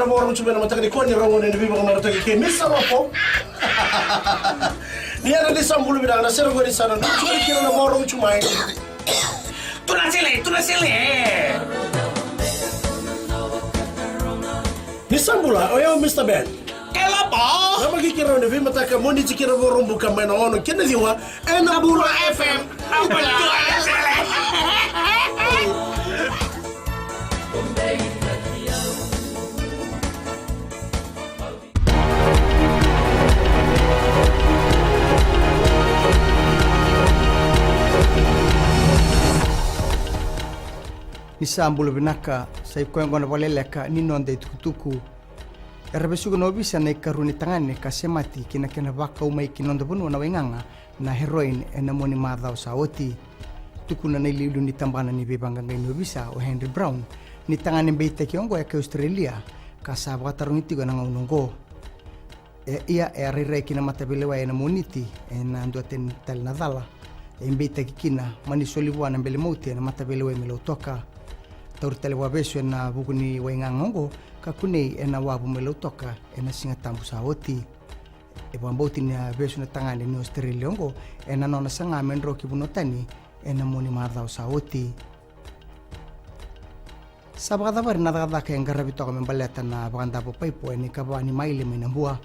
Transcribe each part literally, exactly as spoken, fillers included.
Na vakarogo tu mai na mataka nikua ni rogo ni veivakamarataki kei Misa Lopo. Ni yadra ni sa bula vinaka na sere qori sa na nucu kina na vakarogo tu mai. Tuna sele, tuna sele. Ni sa bula, o yau Mista Ben. Kelapa. Na maki kira ni veimataka Moniti kina Vakaraubuka mai na ono kina ciwa. Ena Bula F M. Ni sa bula vinaka, sa i koya gona vakaleleka ni noda i tukutuku. Era vesuka na ovisa na ikarua ni tagane ka semati ki na kena vakau mai ki noda vanua na waigaga na heroin ena mua ni macawa sa oti. Tukuna na iliuliu ni tabana ni veivaqaqai ni ovisa o Henry Brown ni tagane beitaki oqo e kai Australia ka sa vakatarogi tiko ena gauna oqo. E ia e a rairai ki na mataveilewai ena Moniti ena dua tani tale na cala e beitaki kina mani soli vua na bele mauti ena mataveilewai mai Lautoka. Tauri tale vakavesu ena vuku ni waigaga oqo ka kunei ena wavu mai Lautoka ena Siga Tabu sa oti. E vakabauti ni a vesu na tagane ni Australia oqo ena nona saga me dro ki vanua tani ena mua ni macawa sa oti. Sa vakacavari na cakacaka e qaravi toka me baleta na vakadavo paipo ena ikava ni maile mai na bua.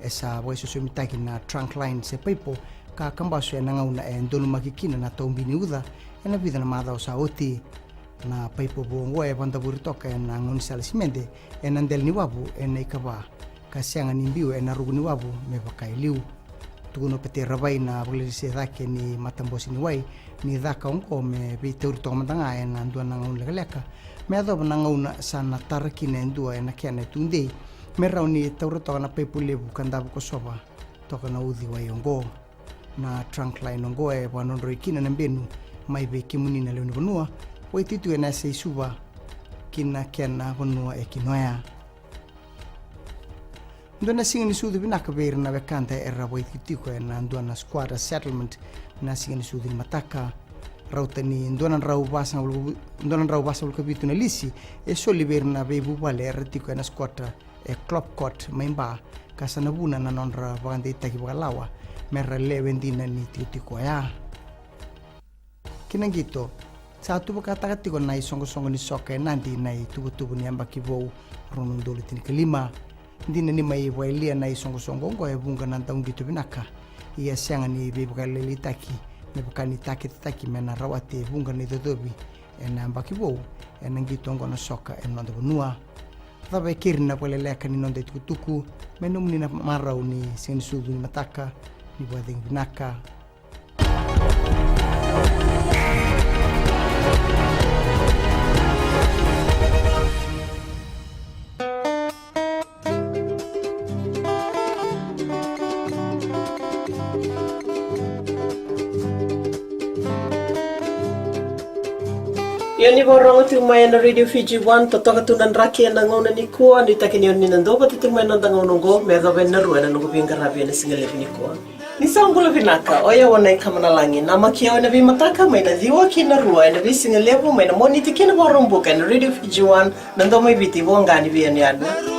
E sa vakaisosomitaki na trunk line se paipo ka kabasu ena gauna e donumaki kina na taubi ni uca ena vica na macawa sa oti. Na paipo vou oqo e vakadavori toka ena gaunisala simede ena dela ni wavu ena ikava ka sega ni biu ena ruku ni wavu me vaka e liu. Tukuna o Pete Ravai na vakalesilesi cake ni matabose ni wai ni caka oqo me veitauri toka mada ga ena dua na gauna lekaleka me yacova na gauna sa na tara kina e dua ena kena e tudei me rawa ni taura toka na paipo levu ka davo kosova toka na uciwai oqo. Na trunk line oqo e vakadrodroi kina na benu mai vei kemuni na lewe ni vanua, vakaititiko ena yasa i Suva ki na kena vanua e Kinoya. Dua na siga ni sucu vinaka vei ira na wekada era vakaititiko ena dua na squatter settlement na siga ni sucu ni mataka. Rauta ni dua na drau vasagavulu, dua na drau vasagavulu ka vitu na lisi e soli vei ira na veivuvale era tiko ena squatter e Clopcot mai Ba ka sa na vuna na nodra vakadeitaki vakalawa me ra lewe dina ni tikotiko oya. Ki na qito, sa tuvakataka tiko na isoqosoqo ni soka e Nadi na ituvatuva ni yabaki vou rua na udolu tinikalima. Dina ni mai vakayalia na isoqosoqo oqo e vuqa na dauqito vinaka. Ia sega ni veivakalailaitaki me vaka ni taketetaki me na rawati e vuqa na icocovi ena yabaki vou ena qito oqo na soka ena noda vanua. Cava e keri na vakaleleka ni noda itukutuku me nomuni na marau ni siga ni sucu ni mataka. Ni vakacegu vinaka. Ia ni vakarorogo tiko mai ena Radio Fiji One, totoka tu na draki ena gauna nikua, nuitaki ni o ni na duavata tiko mai ena noda gauna oqo me yacova ena rua ena noqu veiqaravi ena siga levu nikua. Ni sa bula vinaka, o yau o Nai Kamanalagi, namaki au ena veimataka mai na ciwa ki na rua ena veisiga levu mai na Moniti ki na Vakaraubuka ena Radio Fiji One, na domo i Viti, voqa ni veiyanuyanu.